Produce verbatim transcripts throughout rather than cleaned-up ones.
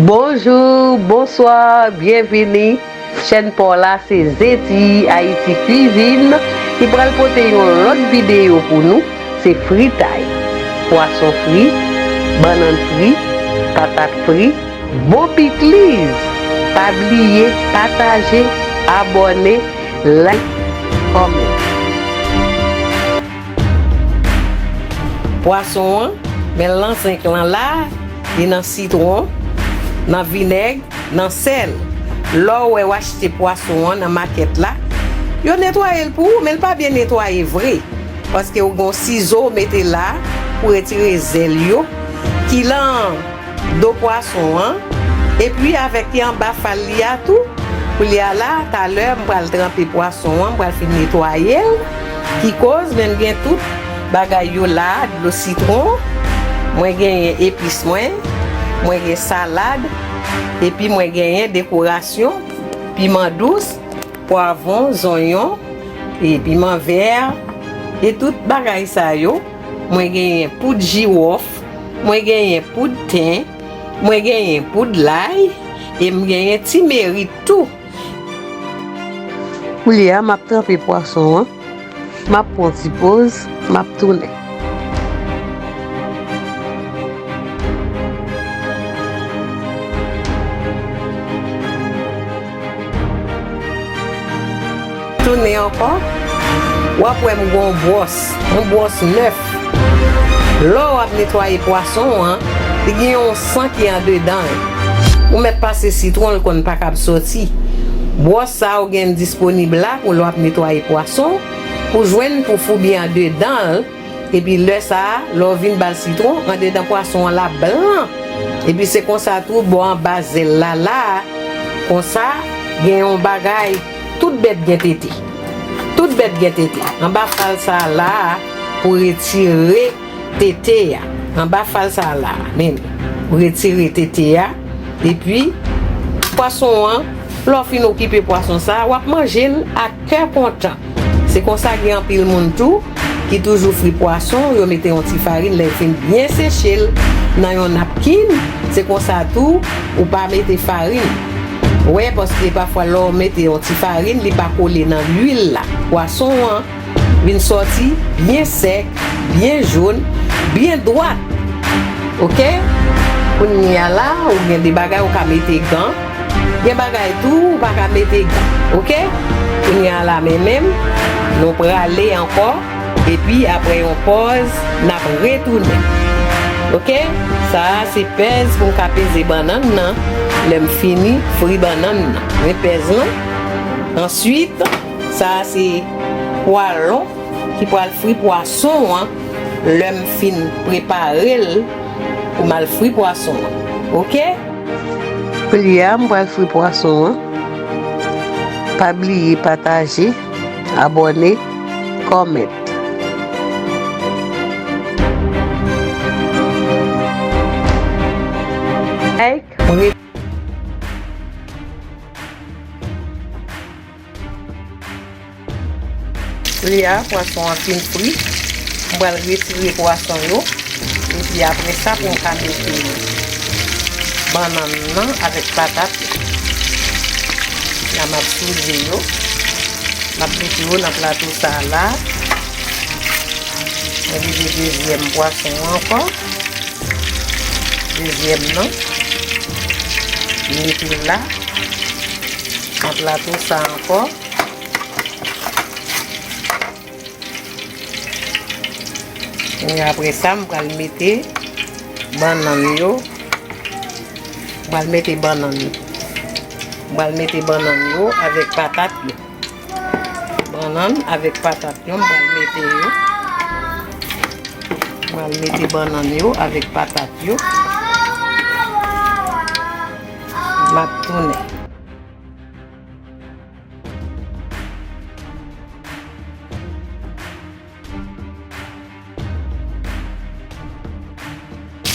Bonjou, bonswa, byenvini. Chèn pa w la se Zeti Ayiti Kwizin ki pral pote yon lòt videyo pou nou. Se fritay. Pwason fri, bannann fri, patat fri, bon pikliz. Pa bliye pataje, abòne, like, kòmante. Pwason an, men l nan zenk lan la, li nan sitwon, nan vinèg, nan sèl. Lè w wè w achte pwason an nan makèt la, yo netwaye l pou ou, men l pa byen netwaye vre. Paske w gen yon sizo w mete la pou retire zèl yo ki lan do pwason an, epi avèk ki anba fal li a tou. Koulye a la, talè, m pral tranpe pwason an, m pral fin netwaye l. Ki koz, men m gen tout bagay yo la, dlo sitwon, mwen genyen epis mwen, mwen gen salad, epi mwen genyen dekorasyon, piman dous, pwavwon, zonyon, e piman vè, e tout bagay sa yo. Mwen genyen poud jiwòf, mwen genyen poud ten, mwen genyen poud lay, e m genyen timerik tou. Koulye a, m ap tranpe pwason an, m ap pran ti poz, m ap tounen. Tounen ankò, w ap wè m gen yon bwòs, yon bwòs nèf. Lè w ap netwaye pwason an, li gen yon san ki andedan l. Ou mèt pase sitwon, l konn pa kab soti. Bwòs sa ou gen disponib la pou lè w ap netwaye pwason, pou jwenn pou foubi andedan l, epi lè sa a, lè w vin ba l sitwon, andedan pwason an l ap blan. Epi se konsa tou, bò anba zèl la la a, konsa, gen yon bagay, tout bèt gen tete. Tout bèt gen tete. Anba fal sa a la a, pou retire tete a. Anba fal sa a la a, men, pou retire tete a. Epi, pwason an, lè w fin okipe pwason sa a, w ap manje l ak kè kontan. Se konsa gen anpil moun tou ki toujou fri pwason, yo mete yon ti farin, lè yo fin byen seche l nan yon napkin, se konsa tou ou pa mete farin. Wè, paske pafwa lè w mete yon ti farin, li pa kole nan lwil la. Pwason an vin sòti byen sèk, byen jòn, byen dwat. Oke? Kounye a la, ou gen de bagay ou ka mete gan. Gen bagay tou ou pa ka mete gan. Oke? Kounye a la, men menm, nou prale ankò. Epi, apre yon pòz, n ap retounen. Oke? Sa a se pèz pou m ka peze bannann nan. Lè m fini fri bannann nan. Men pèz lan. Answit, sa a se pwalon ki pral fri pwason an lè m fin prepare l pou m al fri pwason an. Oke? Koulye a, m pral fri pwason an. Pa bliye pataje, abòne, kòmante. Like, mwen Koulye a, pwason an fin fri. M pral retire pwason yo. Epi apre sa, pou m ka mete bannann nan avèk patat yo. La, m ap soulve yo. M ap mete yo nan plato sa a la. Mwen mete dezyèm pwason an ankò. Dezyèm nan. M mete l la. Nan plato sa a ankò. Epi apre sa, m pral mete bannann yo. M pral mete bannann yo. M pral mete bannann yo avèk patat yo. Bannann avèk patat yo, m pral mete yo. M pral mete bannann yo avèk patat yo. M ap tounen.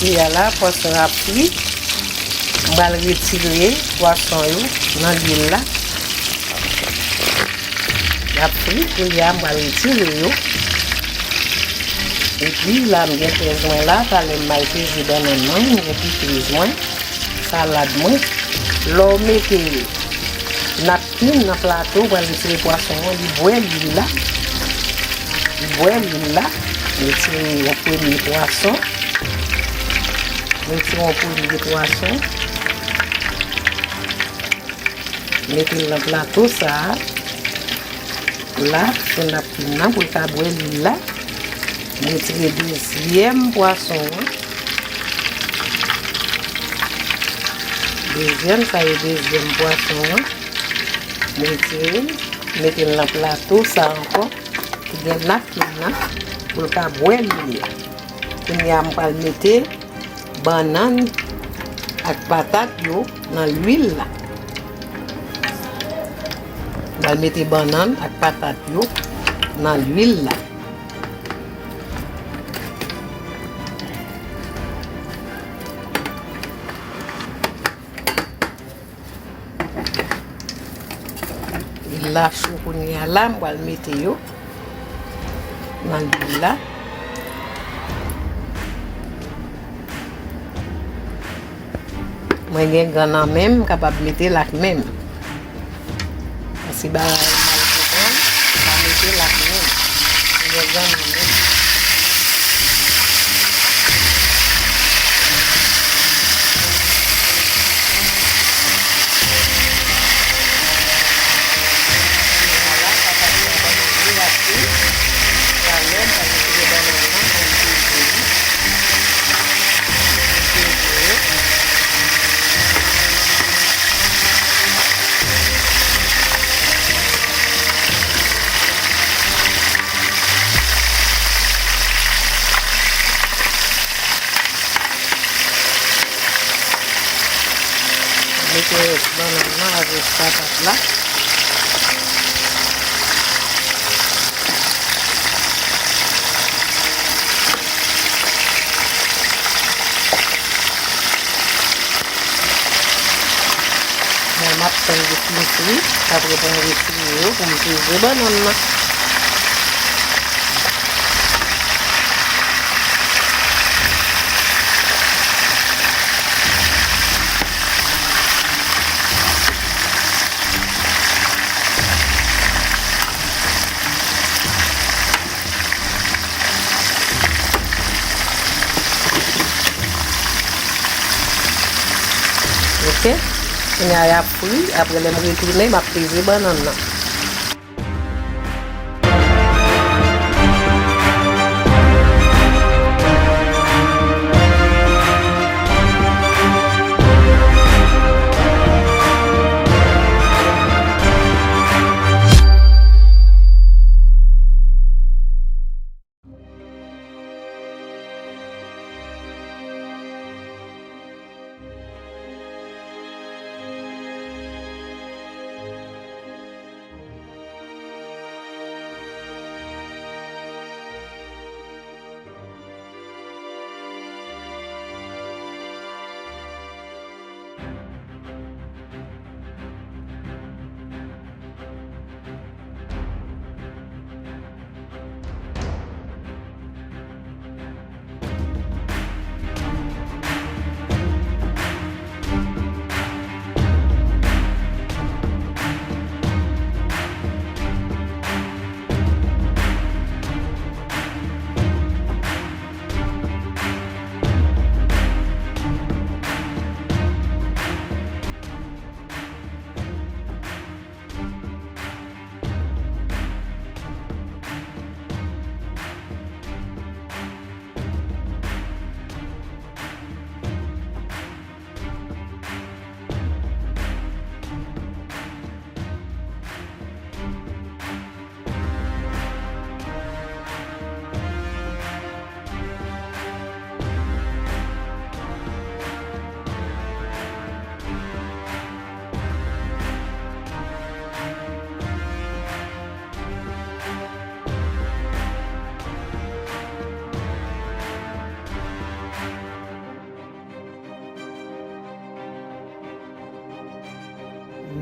Koulye a la, pwason ap fri. M pral retire pwason yo nan lwil la. Y ap fri, koulye a, m pral retire yo. Epi la, m gen pèz mwen la, talè m al peze bannann mwen, m gen pikliz mwen. Salad mwen. Lè w mete napkin nan plato, ou pral retire pwason an, li bwè lwil la. Li bwè lwil la. Retire yon premye pwason. Retire yon premye pwason. Mete l nan plato sa a. La, sou napkin nan pou l ka bwè lwil la. M retire dezyèm pwason an. Dezyèm, sa e dezyèm pwason an. M retire l, mete l nan plato sa ankò. Ki gen napkin nan pou l ka bwè lwil la. Kounye a, m pral mete bannann ak patat yo nan lwil la. M al mete bannann ak patat yo nan lwil la. Lwil la cho kounye a la, m pral mete yo nan lwil la. Mwen gen gan nan men m, m kapab mete l ak men m. Paske bagay mal pou gan, m pa mete l ak men m. Mwen gen gan nan men m. Vwala, patat la ban nou byen rate. Talè, m pral retire bannann nan, mwen peze li. Mwen peze yo. Mete bannann nan avèk patat la. Bon, m ap tann li fin fri, apre pou m retire yo, pou m peze bannann nan. Ok. Kounye a y ap fri. Apre lè m retounen, m ap peze bannann nan.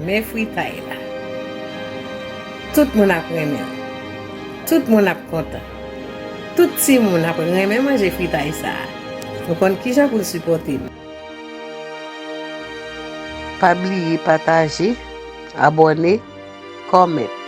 Men fritay la. Tout moun ap renmen l. Tout moun ap kontan. Tout timoun ap renmen manje fritay sa a. Nou konn kijan pou n sipòte l. Pa bliye pataje, abòne, comment.